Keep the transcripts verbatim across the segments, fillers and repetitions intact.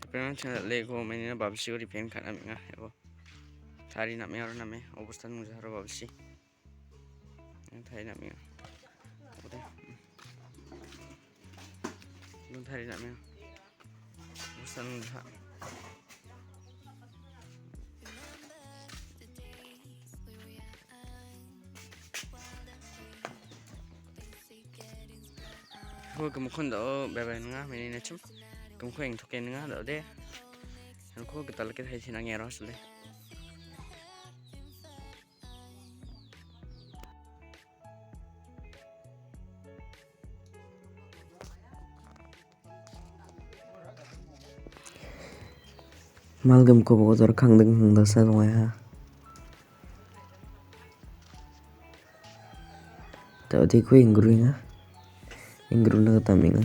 Pemang channel lego menina babsiko ripen kana menga ebo. Tari name aro name obostan mujaro babsi. Tari name. Oke. Tari name. Obostan muja. Ko gimikon dao bye bye ninga, meni nachim. Gimikon eng toke ninga dao de. Ko gital ke hai sinang ero sule. Malgimko bokotor kangding kangdasa dongaha. Tao tiko ingruinga. Ingruna gita menga.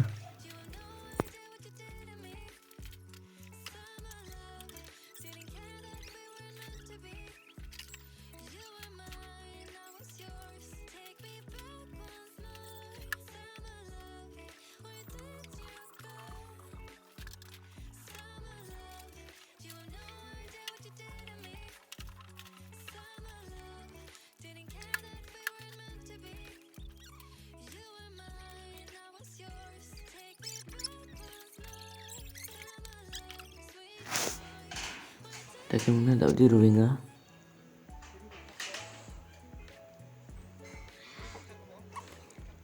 Dakemingna dal·de roenga.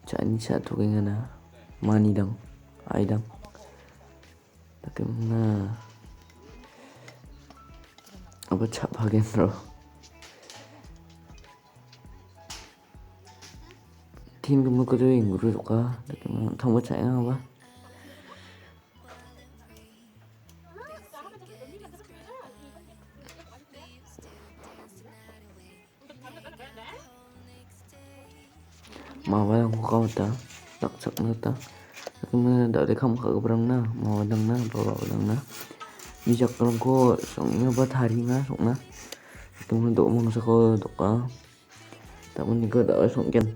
Cha·ani cha·tokengana manidang, aidang. Dakemingna aba cha·pagenro. Tin gimikkode ingguru doka. Dakemingna tangba cha·enga aba. Mawarangko kaota, dakchakna gita. Dakemingna dal·e kam ka·giparangna, mawadangna, ba-, ba-, badangna. Bijakrangko song·enga ba tarienga song·na. Dakemingna do·mangsako doka. Tamoniko da·o song·gen.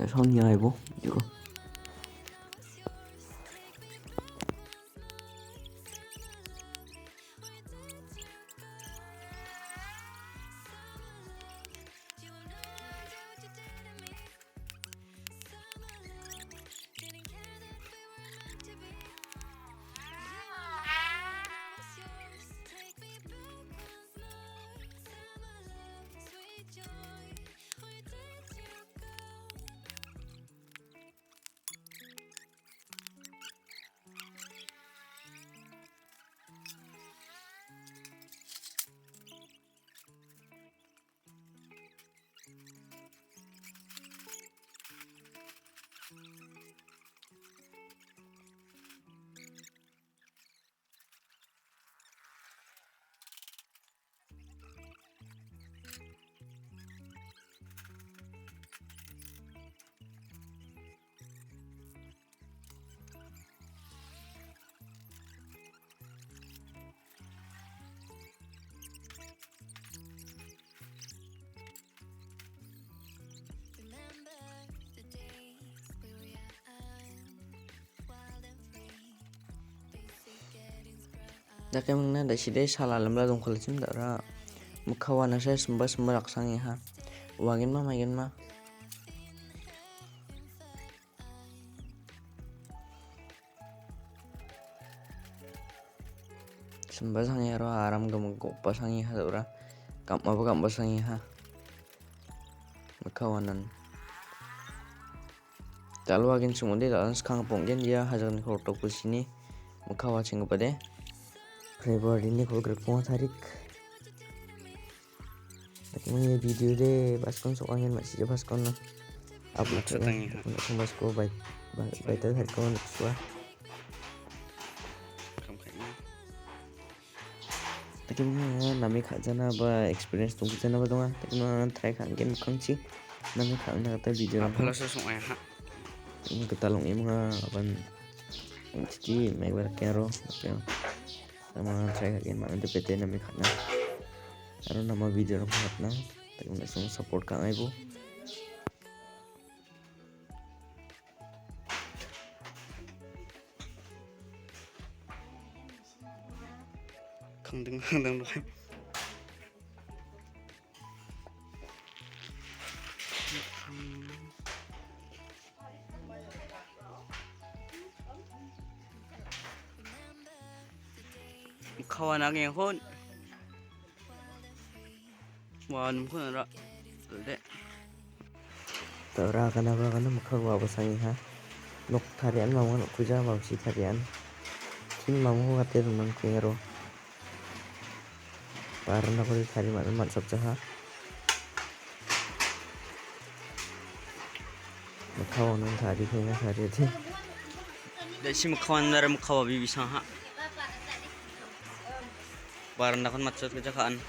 Song·enga ibo, ibo. Dakemingna da·side sal alamra dongkalachim da·ra mikka wanasa simba simba raksangeha. Wagenma maigenma. Simba sange aro aram gimik gopa sange ha da·ora. Gam·aba gam·ba sange ha. Mikka wanan. Dal·o agen song·ode dal·an skang pong·gen ia hajalni kolgrikko sini mikka wachenggipa de. February-ni kolgrikbonga tarik. Dakemingni video de baskon song·angen ma·sija baskon na. Upload song·angen basko bai-, bai-, baita tarikko niksoa. Dakemingna name ka·jana ba experience dongjanaba donga. Dakemingna try ka·angen mikkangchi name ka·na gita video rangko. Apalasa song·aiha. Ini gital ong·e manga aban ong·titi maiba rake aro. Nama try ka·gen mangna depete name ka·na. Aro nama video rangko ka·na. Dakemingna song support ka·angaibo. Ding, ding, ding, ding. Kawan angin hon. Wan hon ra. De. Dora kana ba kana mokka wa basangi ha. Nok tarian mama nok kuja mamsi tarian. Tin mama wa te rumang kuero. Barna ko tari man man sab jaha. Mokka wa non tari kena tari ti. Desi mokka wa nara mokka wa bibi sang ha. Barna kon macet kerja kaan.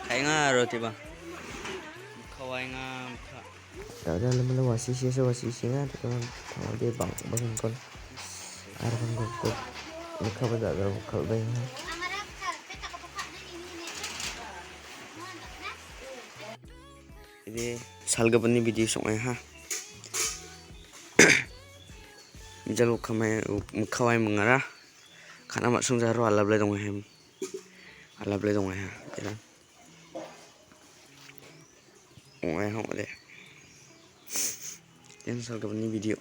Kainga aro tiba. Mokka wa inga mokka. Dada lemela wasi sisa wasi singa tekan tangde bang bang kon. Arban gokok. Mokka ba dada gokok bainga. Ini salgapani video song ha. Mijal mokka mai mokka wa mengara. Kana masung jaro alablai dong hem. Alablai dong ha. Iran. Ong·e ong·ode. Yang salgapani video.